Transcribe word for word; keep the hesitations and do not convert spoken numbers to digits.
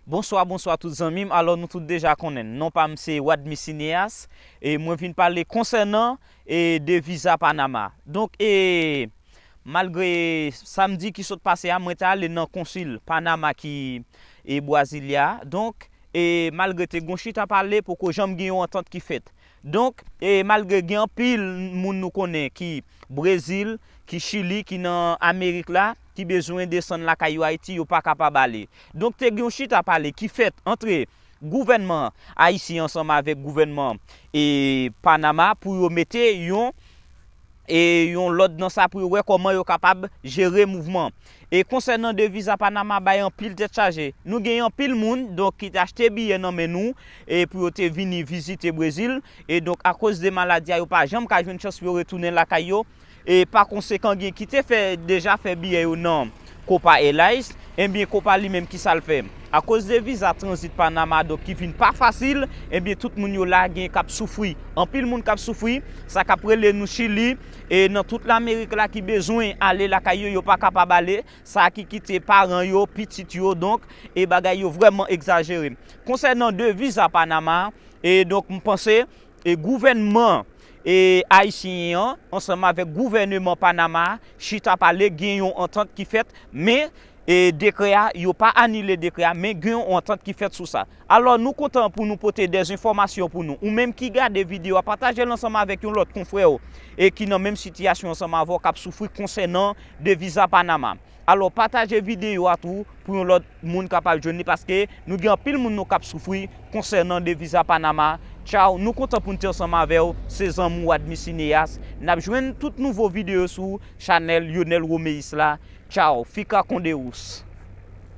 Bonswa, bonswa tout zanmi m. Alò, nou tout deja konnen, non pa m se Wadmi Cineas, e mwen vin pale konsènan e de viza Panama. Donk, e malgre samdi ki sot pase a, mwen te ale nan konsil Panama ki e Brasilia. Donk, e malgre te gon chita pale, poko janm gen yon antant ki fèt. Donk, e malgre gen anpil moun nou konnen ki Brezil, ki Chili, ki nan Amerik la, ki bezwen desann lakay yo Ayiti, yo pa kapab ale. Donk, te gen yon chita pale ki fèt antre gouvènman ayisyen ansanm avèk gouvènman e Panama pou yo mete yon e yon lòd nan sa pou yo wè kòman yo kapab jere mouvman. E konsènan de viza Panama bay anpil tèt chaje. Nou gen anpil moun donk ki te achte biyè nan men nou e pou yo te vini vizite Brezil. E donk akoz de maladi a yo pa janm ka jwenn chans pou yo retounen lakay yo. E pa konsekan gen ki te fè deja fè biyè yo nan Copa Airlines. Ebyen Copa li menm ki sa l fè? Akoz de viza tranzit Panama donk ki vin pa fasil, ebyen tout moun yo la gen k ap soufri. Anpil moun k ap soufri, sa k ap rele nou Chili, e nan tout Lamerik la ki bezwen ale lakay yo, yo pa kapab ale, sa ki kite paran yo, pitit yo, donk, e bagay yo vrèman egzajere. Konsènan de viza Panama, e donk m panse, e gouvènman e ayisyen an, ansanm avèk gouvèneman Panama, chita pale, gen yon antant ki fèt, men e dekrè a, yo pa anile dekrè a, men gen yon antant ki fèt sou sa. Alò, nou kontan pou nou pote de enfòmasyon pou nou. Ou menm ki gade videyo a, pataje l ansanm avèk yon lòt konfrè w e ki nan menm sitiyasyon ansanm avè w k ap soufri konsènan de viza Panama. Alò, pataje videyo a tou pou yon lòt moun kapab jwenn li, paske nou gen anpil moun nou k ap soufri konsènan de viza Panama. Tchaw, nou kontan pou n te ansanm avè w, se zanmi w Wadmi Cineas. N ap jwenn tout nouvo videyo sou chanèl Lionel Roméus la. Tchaw, fica com Deus.